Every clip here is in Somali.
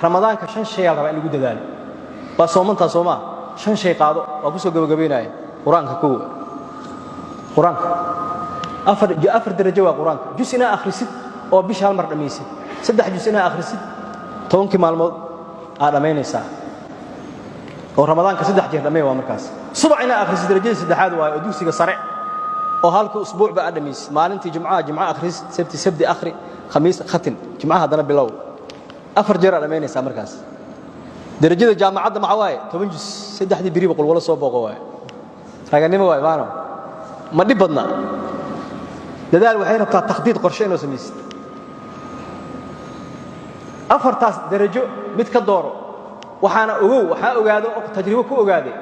Ramadaanka shan shay aa la rabaa in lagu dadaalo. Waa soomantaa, soo maa? Shan shay qaado, waa ku soo gabagabaynaya. Qur-aanka kow. Qur-aanka afar darajo waa. Qur-aanka jus inaa akhrisid oo bisha hal mar dhammaysid, 3 jus inaa akhrisid, 10kii maalmood aad dhammaynaysaa oo Ramadaanka 3 jeer dhamay waa markaas. Subac inaa akhrisid darajadii saddexaad waayo, oo dugsiga sare, oo halka usbuucba aad dhammaysid. Maalintii Jumcaha Jimco akhrisid, Sabti Sabdi akhri, Khamiis khatin, Jimcaha haddana bilow, 4 jeer aad dhammaynaysaa markaas. Darajada jaamacadda maxaa waaye? 10 jus, saddexdii beriba qulwalo soo booqo waaye. Raganimo waaye maano, ma dhib badna. Dadaal waxay rabtaa, takhdiid, qorshe inoo samaysid. Afartaas darajo mid ka dooro. Waxaana ogow, waxaa ogaado oo tajribo ku ogaaday,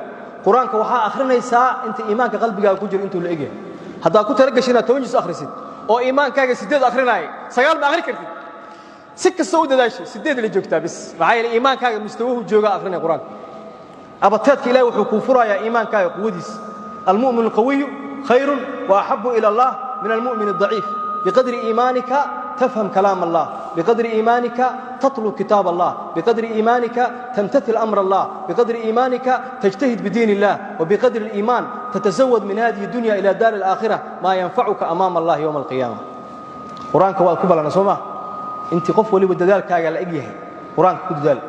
Qur-aanka waxaa akhrinaysaa inta iimaanka qalbigaaga ku jiro intuu la egyahay. Haddaad ku talagashay inaad 10 jus akhrisid oo iimaankaaga 8 akhrinaayo, 9 ma akhri kartid. Si kastoo u dadaashay, 8 la joogtaa bis. Maxaa yeele, iimaankaaga mustawahu joogaa akhrinaya Qur-aanka. Abateedka Ilahi wuxuu kuu furayaa iimaankaaga quwadiisa. المؤمن القوي خير وأحب إلى الله من المؤمن الضعيف. بقدر إيمانك تفهم كلام الله، بقدر إيمانك تطلب كتاب الله، بقدر إيمانك تمتثل أمر الله، بقدر إيمانك تجتهد بدين الله، وبقدر الإيمان تتزود من هذه الدنيا إلى دار الآخرة ما ينفعك أمام الله يوم القيامة. Qur-aanka waad ku balana, soo ma? Intii qof waliba dadaalkaaga la egyahay Qur-aanka ku dadaal.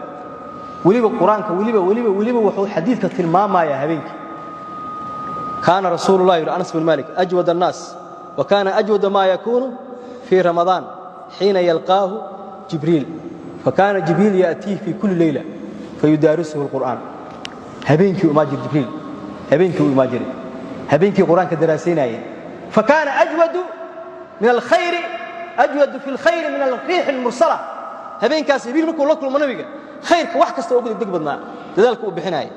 Weliba Qur-aanka weliba weliba weliba wuxuu xadiidka tilmaamayaa habeenkii. كان رسول الله، yidhi Anas bin Malik، أجود الناس، وكان أجود ما يكون في رمضان حين يلقاه جبريل، فكان جبريل يأتيه في كل ليلة فيدارسه القرآن. Habeenkii umaa jir Jibriil, habeenkii u imaa jiray, habeenkii Qur-aanka daraasaynayay. فكان أجود من الخير، أجود في الخير من الريح المرسلة. Habeenkaas Jibriil markuu la kulmo nabiga, khayrka wax kasta ugu degdeg badnaa, dadaalka uu bixinaya.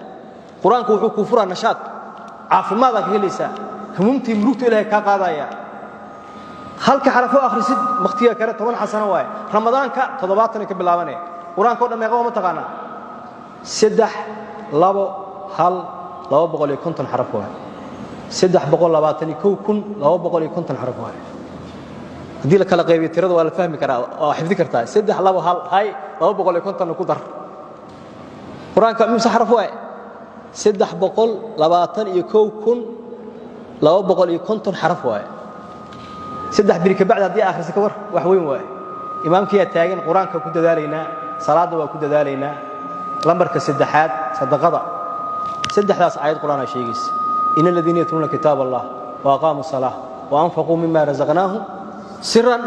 Qur-aanku wuxuu kuu furaa nashaad, caafimaadaad ka helaysaa, humuumtii murugta Ilahay kaa qaadaya. Halka xarafo akhrisid wakhtiga kale 10 xasano waaye. Ramadaanka 70 ka bilaabanaya. Qur-aanka o dhan meeqa waa, ma taqaanaa? 3 2 1 250 xaraf waaye. 321,250 xaraf waaye. Haddii la kala qaybiyo tirada, waa la fahmi karaa, waa xifdi kartaa. 3 2 1 hay 250 ku dar. Qur-aanka imisa xaraf waaye? 321,250 xaraf waaye. 3 biri kabacdi haddii akhrisa, ka war, wax weyn waaye. Imaamkiyaa taagan. Qur-aanka ku dadaalaynaa, salaadda waa ku dadaalaynaa. Lambarka saddexaad, sadaqada. Saddexdaas aayad Qur-aanaa sheegaysa: إن الذين يتلون كتاب الله وأقاموا الصلاة وأنفقوا مما رزقناهم سرا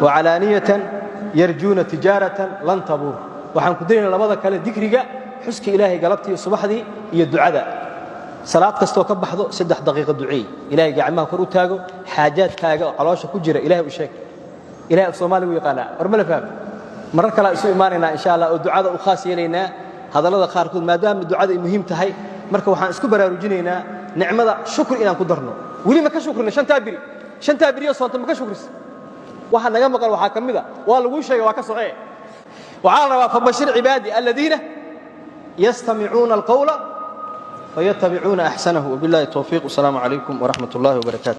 وعلانية يرجون تجارة لن تبور. Waxaan ku daraynaa labada kale: dikriga, xuska Ilaahay galabtii, subaxdii, iyo ducada. Salaad kastoo ka baxdo, 3 daqiiqo duceey, Ilahay gacmaha kor u taago, xaajaadkaaga oo caloosha ku jira Ilahay u sheeg. Ilahay af Soomaaligu yaqaanaa. War ma la fahmo? Marar kale isu imaanaynaa, insha Allah, oo ducada u khaas yeelaynaa hadallada qaarkood, maadaama ducada ay muhiim tahay. Marka waxaan isku baraarujinaynaa nicmada shukri inaan ku darno. Weli ma ka shukrina shantaa biri? Shantaa biriyo soonta ma ka shukris? Waxa naga maqan waxaa ka mid a, waa laguu sheegay, waa ka socee. Waxaa la rabaa: فبشر عبادي الذين يستمعون القول فيتبعون أحسنه. وبالله التوفيق، والسلام عليكم ورحمة الله وبركاته.